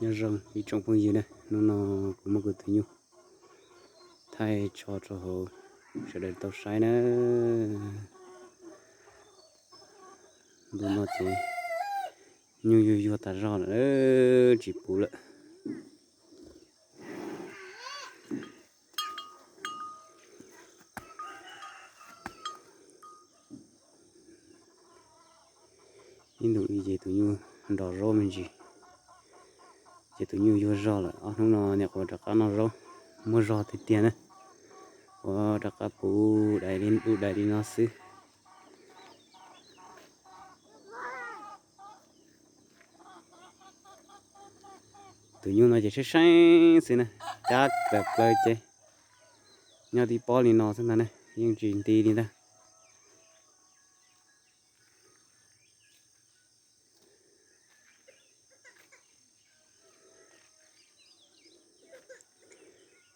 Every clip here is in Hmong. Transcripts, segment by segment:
Nyob zoo ib tsoom phooj ywg na, hnub no kuv muab kuv tus nyuj thaij tso rau hauv sawv daws tau saib na. Ntu no ces nyuj yuag yuag tas zog lawm, tsis puv lawm. Ib ntus ib ces tus nyuj nrov zaub me ntsis, ces tus nyuj yuag zog lawm. Ob hnub no nyuam qhuav rov qab noj zaub, muaj zog tiag tiag na, ua rov qab puv dais li dub dais li no xwb. Tus nyuj no ces seeb seeb xwb na, cab plaws plaws ces nyob tib pob li no xwb ntag ne, yeej tsis nti li ntag.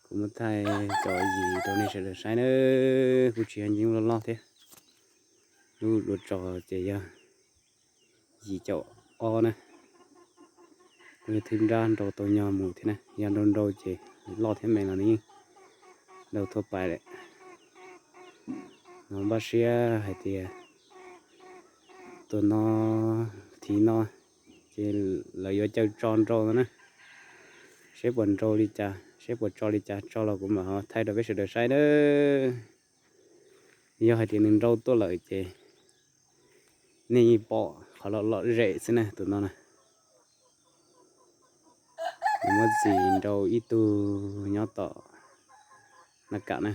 Kuv muab thaij cov yim rau nej sawv daws saib na, kuj tsis yog nyuj loj loj thiab. Lub dua tsov ces yog yim caum ob na, kuj yog thwb nrab nrau tau nyo mus thiab na. Yog nrau nrau ces loj thiab me los nws yeej nrau thua pais lawm. No npaj siab hais tias tuas no, thiv no ces lawv yuav caw tso nrau no na, seb puas nrau li cas, seb puas tso li cas, tso los kuv mam ho thaij rau peb sawv daws saib na. Yog hais tias nws nrau tuaj lawm ces nej yeej pom qhov lom lom zem xwb na tus no na. Nws muab txis nrau ib tug nyob tom na kam na,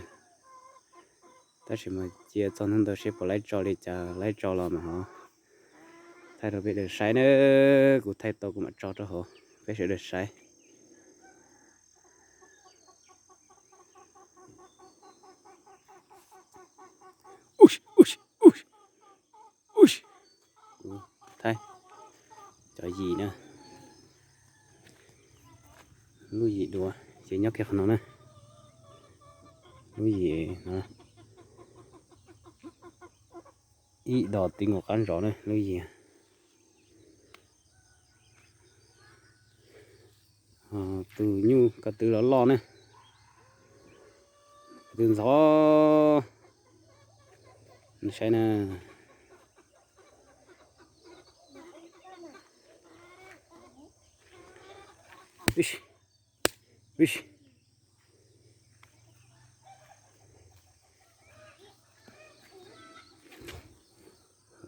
tab sis mas cia txog hnub ntawd seb puas laib tso li cas, laib tso los mas ho thaij rau peb sawv daws saib na. Kuv thaij tau kuv mam tso rau hauv peb sawv daws saib. Kuv thaij cov yim na, lub yim duav ces nyob kiag qhov no na, lub yim no ib dos ti nkaus qab ntsos na lub yim. Tus nyuj ko tw los loj na, ko tw ntxhov, saib na.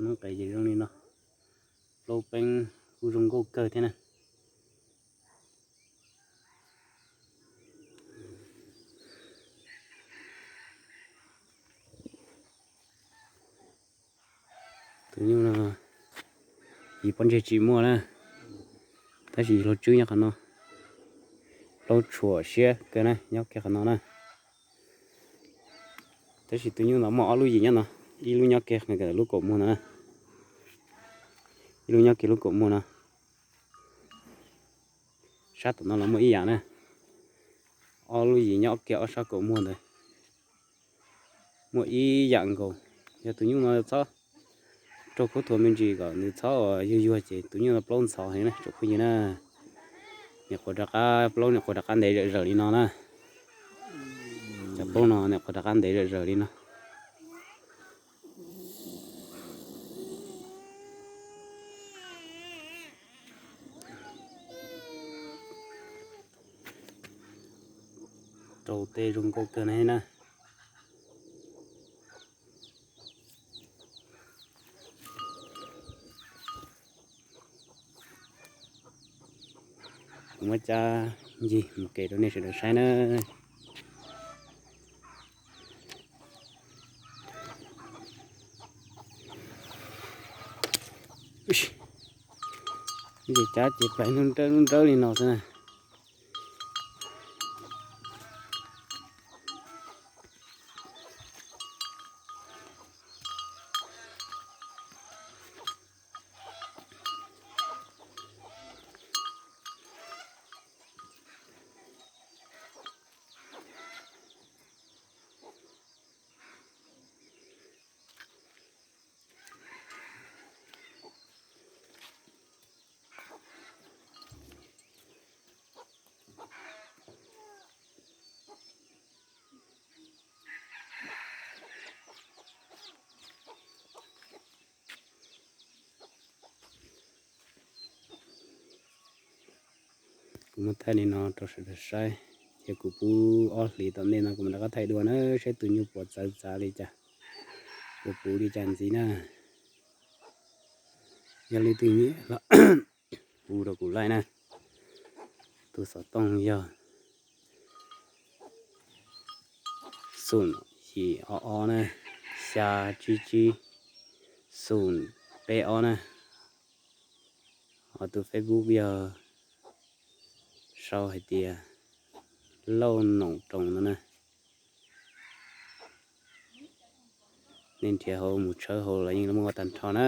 Nub qes ces zoo li no, plaub peeb kuj zoo nkauj kawg thiab na. Tus nyuj no yim pob ntseg tsis muaj na, tab sis yim hlau tswb nyob qhov no, plaub tshuam siab kawg na nyob kiag qhov no na. Tab sis tus nyuj no muaj ob lub yim nyob no, ib lub nyob kiag lub kaum muag no na, ib lub nyob kiag lub kaum muag no. Sab tom no los muaj ib yam na, ob lub yim nyob kiag ob sab kaum muag ntawd muaj ib yam nkaus. Yog tus nyuj no txhob raug khaub thuas me ntsis kom nws txhob yuag yuag ces tus nyuj no plaub ntxhov heev na tsoom phooj ywg na. Nyuam qhuav rov qab, plaub nyuam qhuav rov qab ntev zawm zaws li no na. Cov plaub no nyuam qhuav rov qab ntev zawm zaws li no. Rau tej zoo nkauj kawg na na. Kuv muab cab ncig mus kev rau nej sawv daws saib na. Ces cab ces pais nrawb nrawb li no xwb na. Muab thaij li no rau sawv daws saib. Ces kuv pub ob hlis tom ntej no kuv mam rov qab thaij dua na, saib tus nyuj puas txawv txav li cas, puas puv li cas ntxiv na. Yog leej twg nyiam los hu rau kuv laij na. Tus xov tooj yog xoom yim ob ob na, xya tsib tsib xoom peb ob na. Ho tus Facebook yog sau hais tias Lauj Noom Roos no na. Nej nrhiav hauv mus tshawb hauv los yeej muaj tag nrho na.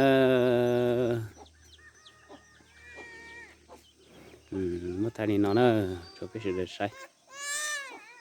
Muab thaij li no na, rau peb sawv daws saib.